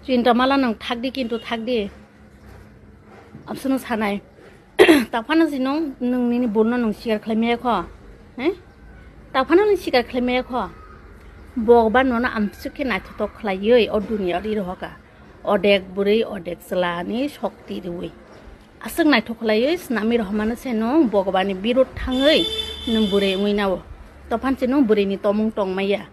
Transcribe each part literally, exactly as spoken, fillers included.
Chinta mala nwng thakdi, kintu thakdi. Absano sanai. Taphano si nwng, nwng nini bulno nwng sikar khlai maya kho. He? Taphano nwng sikar khlai maya kho. Bhagwan nono amsuk khe naithotok khlaiwi o duniya ri rohoka. Odek bwrwi, odek chwlani shokti riwi. Aswk naithok khlaiwi swnamwi rohormano se nwng Bhagwani birod thangwi nwng bwrwi wngwi nao. Tophan se nwng bwrwini tomung tongmaya.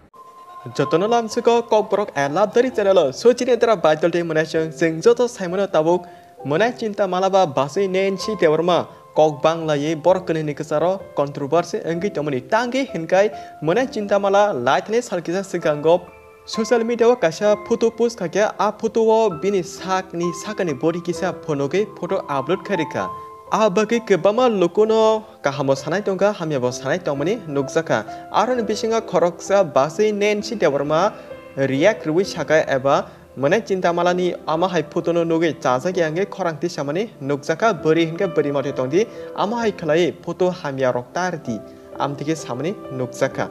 Jotono lamsiko Kokborok and Labdari channel o Sochin Indra Baitol tei Mwnai Song chwng joto saimano tabuk Mwnai Chinta Mala ba Baswi Nancy Debbarma kok banglawi borok kwnwini kwcharo controversy wngwi tongmani tangwi hinkai Mwnai Chinta Mala laithani sal kisa swkango social media o kaisa photo post khaikha. A photo o bini sakni sakani body kisa phunugwi photo upload khairikha. A bagwi kwbangma lukuno kahamo sanai tongkha, hamyabo sanai tongmani nukjakha. Aroni bisingo khoroksa Baswi Nancy Debbarma react rwui sakha eba Mwnai Chinta Malani ama hai photo no nugwi chajak ya wngwi khorang tisamani nukjakha. Bwrwi hinkhe bwrwi motwi tongdi, ama hai khlaiwi photo hamya rok ta rwdi, amtwi khe samani nukjakha.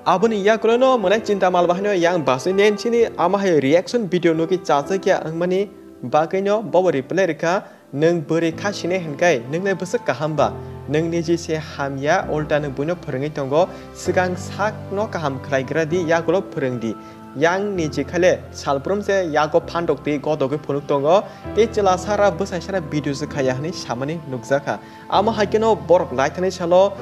Aboni yakulo no Mwnai Chinta Mal bahaino yang Baswi Nancy ni ama hai reaction video nugwi chajak ya wngmani bagwi no bobo reply rwkha. Nwng bwrwi kha sine hinkai, nwng le bwswk kaham ba? Nwng niji se hamya, ulta nwng buino phwrwngwi tongo. Swkang sakno kaham khlai gra di, yagulo phwrwng di. Yang niji khaile salbrum se yago phantok twi godogwi phunuk tongo. Tei chwla sara bwsai sara video se khaya hwnwi samani nukjakha. Amo hai kheno borok laithani salo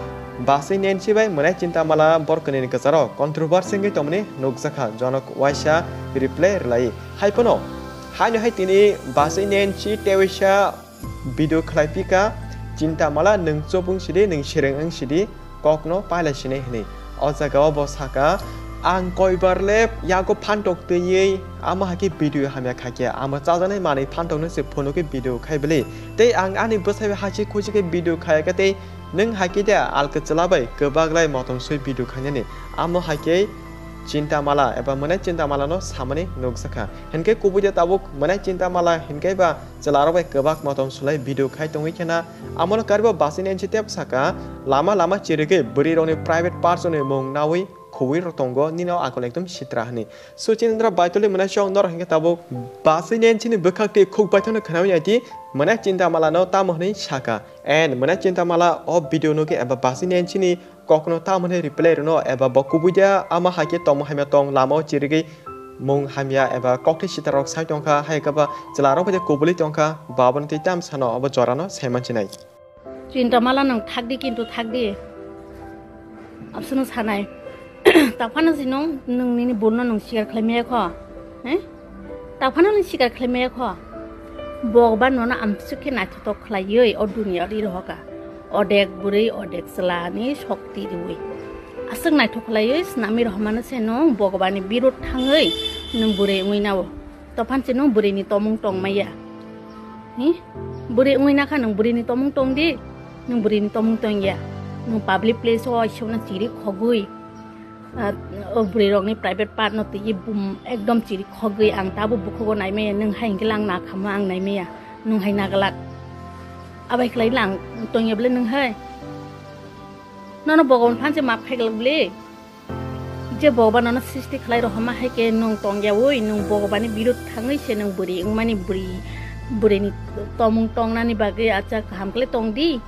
Baswi Nancy bai Mwnai Chinta Mala borok kwnwini kwcharo controversy wngwi tongmani nukjakha, Jonok waisa reply rwlai. Hai phano haino hai tini Baswi Nancy tewaisa video khlai pika, Chinta Mala nwng chobung sidi, nwng sereng wng sidi, kokno pailai sinai hwnwi. O jaga o bo saka, ang koibar le yago phantok twiwi ama hai khe video hamya khaikhe, amo chajaknai manwi phantok no se phunugwi video khai bwli. Tei ang ani bwsai bai hachik khuchik khe video khayakhe tei nwng hai khe de alkhe chwla bai kwbak lai motom sui video khainani. Amo hai khe Chinta Mala eba Mwnai Chinta Mala no samani nukjakha. Hinkhe kubui de tabuk Mwnai Chinta Mala hinkhe ba chwlarok bai kwbak motom sulai video khai tongwi khena. Amo no karibo Baswi Nancy tei saka, lama lama chirigwi bwrwi rokni private parts ni mung nawi khubui rok tongo, nini o akol ekdom sitra hwnwi. Sochin Indra Baitoli Mwnai Song norok hinkhe tabuk Baswi Nancy ni bwkhak twi khuk baithang no khwnawi nai di, Mwnai Chinta Mala no tamo hwnwi saka. And Mwnai Chinta Mala o video nugwi eba Baswi Nancy ni kokno tamo hwnwi reply rwno eba bo kubui de ama hai khe tongmung hamya tong lama o chirigwi mung hamya eba kokthai sitra rok sai tongkha, hai khe ba chwla rok bai de kubuli tongkha, bo abono tei tam sano abo jora no sai mansinai. Chinta Mala nwng thakdi, kintu thakdi. Absano sanai. Taphano si nwng, nwng nini bulno nwng sikar khlai maya kho. He? Taphano nwng sikar khlai maya kho. Bhagwan nono amsuk khe naithotok khlaiwi o duniya ri rohoka. Odek bwrwi, odek chwlani shokti riwi. Aswk naithok khlaiwi swnamwi rohormano se nwng Bhagwani birod thangwi nwng bwrwi wngwi nao. Tophan se nwng bwrwini tomung tongmaya. Hi? Bwrwi wngwi nakha nwng bwrwini tomung tongdi. Nwng bwrwini tomung tongya. Nwng public place o waisa no chiri khogwi. Ah, o bwrwi rokni private part no twi bum ekdom chiri khogwi ang tabo bukhugo naimaya, nwng hai hwnkhe lang nakhamo ang naimaya, nwng hai naglak. Abai khlai lang tongya bwle nwng hai. Nono Bhagwan phanse map khai glak bwle. Je Bhagwan nono srishti khlai rohorma hai khe nwng tongya oi, nwng Bhagwani birod thangwi se nwng bwrwi wngmani bwrwi, bwrwini tomung tongnani bagwi acha kaham khlai tongdi.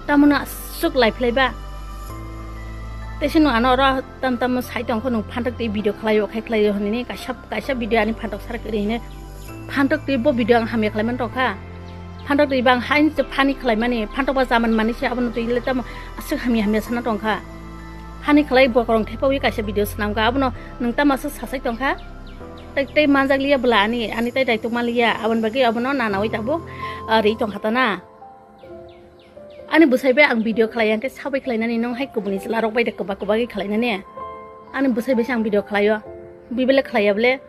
Tamoni aswk lai phlai ba. Teisano ano oro tam tamo sai tongkho nwng phantok twi video khlaio khai khlaio hwnwi kaisa kaisa video ani phantok sarak ri hine. Phantok twi bo video ang hamya khlai man tongkha. Phantok twi bang hain se phani khlai mani phantok ba jaman mani se abono twi le tamo aswk hamya hamya sana tongkha. Phani khlai bokorong thepawi kaisa video swnamkha abono nwng tamo aswk sasai tongkha. Tei tei manjak liya bwla ani ani tei daitokma liya aboni bagwi abono nanawi tabuk ah, ri tongkha ta na. Ani bwsai bai ang video khlai ya, hwnkhe sabai khlainani nwng hai kubuni chwla rok bai de kwbak kwbagwi khlainani. Ani bwsai bai se ang video khlaio. Bibele khlaiya bole.